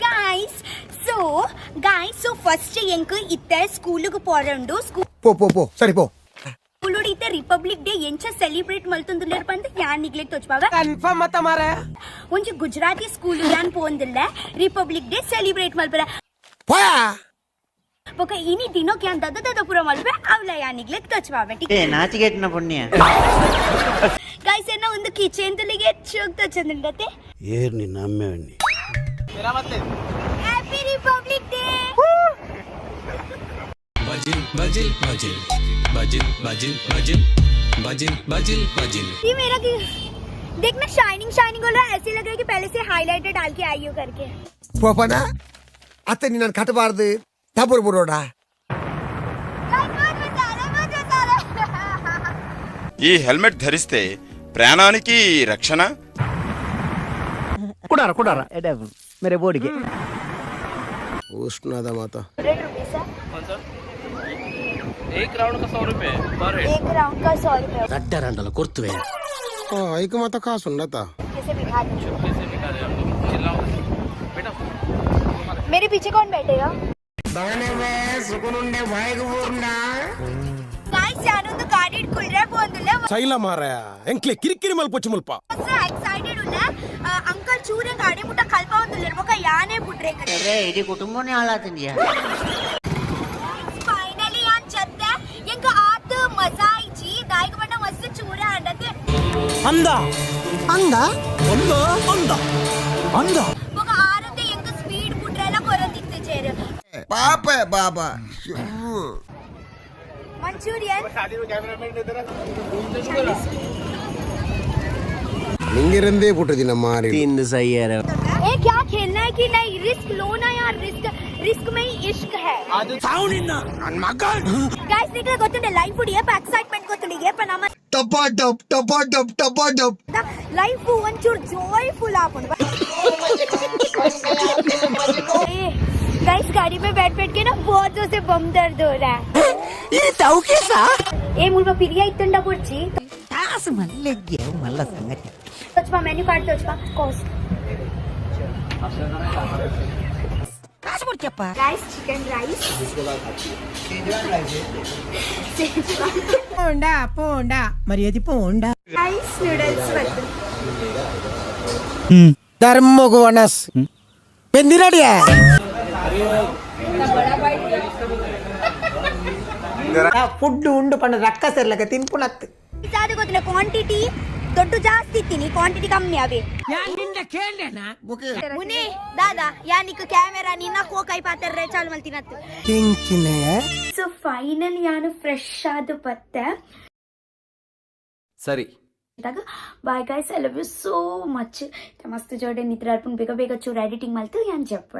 Guys, so guys, so first ಎಂಕ್ ಇತ್ತೆ ಸ್ಕೂಲ್ಗ್ ಪೋರಂಡು. ಪೋ ಪೋ ಪೋ, ಸರಿ ಪೋ. ಸ್ಕೂಲ್ ಇತ್ತೆ ರಿಪಬ್ಲಿಕ್ ಡೇ ಎಂಚ ಸೆಲೆಬ್ರೇಟ್ ಮಲ್ತೊಂದುಲ್ಲೆರ್ ಪಂದ್ ಯಾನ್ ನಿಗ್ಲೆಗ್ ತೋಜ್ಪಾವೆ. ಕನ್ಫರ್ಮ್ ಮತ್ತ ಮಾರ. ಒಂಜಿ ಗುಜರಾತಿ ಸ್ಕೂಲ್ ಯಾನ್ ಪೋಂದಿಲ್ಲ ರಿಪಬ್ಲಿಕ್ ಡೇ ಸೆಲೆಬ್ರೇಟ್ ಮಲ್ಪರ. ಪೋಯಾ. ಬೊಕ ಇನಿ ದಿನಕ್ ಯಾನ್ ದದ ದದ ಪೂರ ಮಲ್ಪೆ, ಅವ್ಲ ಯಾನ್ ನಿಗ್ಲೆಗ್ ತೋಜ್ಪಾವೆ. ಏ ನಾಚಿಗೆಟ್ನ ಪುಣ್ಯ. ಗೈಸ್, ಎನ್ನ ಒಂದು ಕಿಚನ್ ತುಲಿಗೆ ಚೋಕ್ ತೋಚಂದುಂಡತೆ. ಏರ್ ನಿನ್ನ ಅಮ್ಮೆವಣ್ಣಿ. Happy republic day. Bajil bajil bajil bajil bajil bajil bajil bajil bajil. ये मेरा देख ना, शाइनिंग शाइनिंग हो रहा है। ऐसे लग रहा है कि पहले से हाईलाइटर डाल के आई हो करके। ಪೋಪನ ಅತ್ತೆ, ನಿನ್ನ ಕಟ್ಟಬಾರ್ದು ತಬ್ಬರು ಬಿಡೋಣ. Guys, बहुत मजा आ रहा है, बहुत मजा आ रहा है। ఈ హెల్మెట్ ధరిస్తే ప్రాణానికి రక్షణ. ಕುಡಾರ ಕುಡಾರ ಮೇರೆ ಬೋರ್ಡಿಗೆ. ಉಷ್ಣದ ಮಾತ. 100 रुपीस है। एक राउंड का 100 रुपए पर हेड। एक राउंड का 100 रुपए। ರಡ್ಡರಂಡಲ ಕೊರ್ತುವೆ. ಐಕ ಮಾತ ಕಾಸುಂಡತ. कैसे बिठा दे? कैसे बिठा रहे हैं आप लोग? चिल्लाओ बेटा। मेरे पीछे कौन बैठेगा? गाइस, ಯಾನೊಂದು ಗಾಡಿ ಕುಳ್ರೆ ಪೋಂದುಲ್ಲೆ. ಚೈಲ ಮಾರಾಯ, ಎಂಕ್ಲೆ ಕಿರಿಕಿರಿ ಮಲ್ಪೊಚ್ಚು ಮುಲ್ಪ. ಎಕ್ಸೈಟೆಡ್ ಉಲ್ಲ. ಅಂಕಲ್ ಚೂರೆ ಗಾಡಿ ಮುಟ್ಟ ಕಲ್ಪ ಒಂದುಲ್ಲೆರ್, ಬೊಕ ಯಾನೇ ಬುಡ್ರೆ. ಅರೆ, ಇಡೀ ಕುಟುಂಬನೇ ಹಾಳಾತಿದ್ಯಾ. ಫೈನಲಿ ಯಾನ್ ಚತ್ತೆ. ಎಂಕ್ ಆತ್ ಮಜಾ ಆಯ್ಚಿ, ದಾಯಿಗ್ ಪಂಡ ಮಸ್ತ್ ಚೂರ ಆಂಡತೆ. ಅಂದ. ಅಂದ. ಅಂದ ಅಂದ ಅಂದ. ಬೊಕ ಆರಂದೆ ಎಂಕ್ ಸ್ಪೀಡ್ ಬುಡ್ರೆಲ ಕೊರಂದಿತ್ತು ಚೇರು. ಪಾಪ ಬಾಬಾ. ಮಂಚೂರಿಯನ್. ನಿಂಗಿರಂದೇ ಪುಟ್ಟದಿನ ಮಾರಿ. ತಿಂದು ಸಯ್ಯಾರ. ए, क्या खेलना है कि नहीं? रिस्क लो ना यार, रिस्क, रिस्क में ही इश्क है. गाइस, ನಿಕ್ಲೆ ಗೊತ್ತುಂಡೆ ಲೈಫ್ ಏಪ ಎಕ್ಸೈಟ್ಮೆಂಟ್ ಗೊತ್ತುಂಡೆ ಏಪ ನಮ್ಮ ಟಪ ಟಪ್ ಟಪ ಟಪ್ ಟಪ ಟಪ್. ಲೈಫ್ ಒಂಚೂರು ಜಾಯ್ಫುಲ್ ಆಪುಂಡು. गाइस, गाड़ी में बैठ बैठ के ना बहुत जोर से बम दर्द हो रहा है. ए, ಮುಲ್ಪ ಪಿರಿಯ ಇತ್ತುಂಡ ಬೊಡ್ಚಿ. ಕಾಸು ಮಲ್ಲೆಗ್ಗೆ ಮಲ್ಲ ಸಂಗತಿ. ತೋಚ್ಪಾ, ಮೆನ್ಯೂ ಕಾರ್ಡ್ ತೋಚ್ಪಾ, ಕಾಸ್ಟ್. ಕಾಸು ಕೊಡ್ತೀಯಪ್ಪ. Rice, chicken rice. Ponda ponda ಮರ್ಯಾದೆ ಪೋಂಡಾ. ರೈಸ್, ನೂಡಲ್ಸ್ ಮತ್ತು ಧರ್ಮಗು ಅಣಸ್ ಬೆಂದಿರಡಿಯ. ಫುಡ್ ಉಂಡು ಪಂಡ ರಕ್ಕ ಸೇರ್ಲಕ ತಿನ್ಪುಣತ್ತು. ಅದು ಗೊತ್ತಿಲ್ಲ, ಕ್ವಾಂಟಿಟಿ ದೊಡ್ಡ ಜಾಸ್ತಿ ಇತ್ತೀನಿ, ಕ್ವಾಂಟಿಟಿ ಕಮ್ಮಿ ಅವೇ. ಮುನಿ ದಾದಾ, ಯಾನಿಕ್ ಕ್ಯಾಮೆರಾ ನಿನ್ನ ಕೋಕೈ ಪಾತ್ರ ಚಾಲು ಮಲ್ತಿನತ್ತು. ತಿಂಕಿನೇ. ಸೊ ಫೈನಲ್ ಯಾನು ಫ್ರೆಶ್ ಆದ ಬತ್ತೆ. ಸರಿ. Bye guys, I love you so much. ಮಸ್ತ್ ಜೋಡೆ ನಿದ್ರೆ ಅರ್ಪುನ್. ಬೇಗ ಬೇಗ ಚೂರು ಎಡಿಟಿಂಗ್ ಮಲ್ತು ಯಾನ್ ಜಪ್ಪ.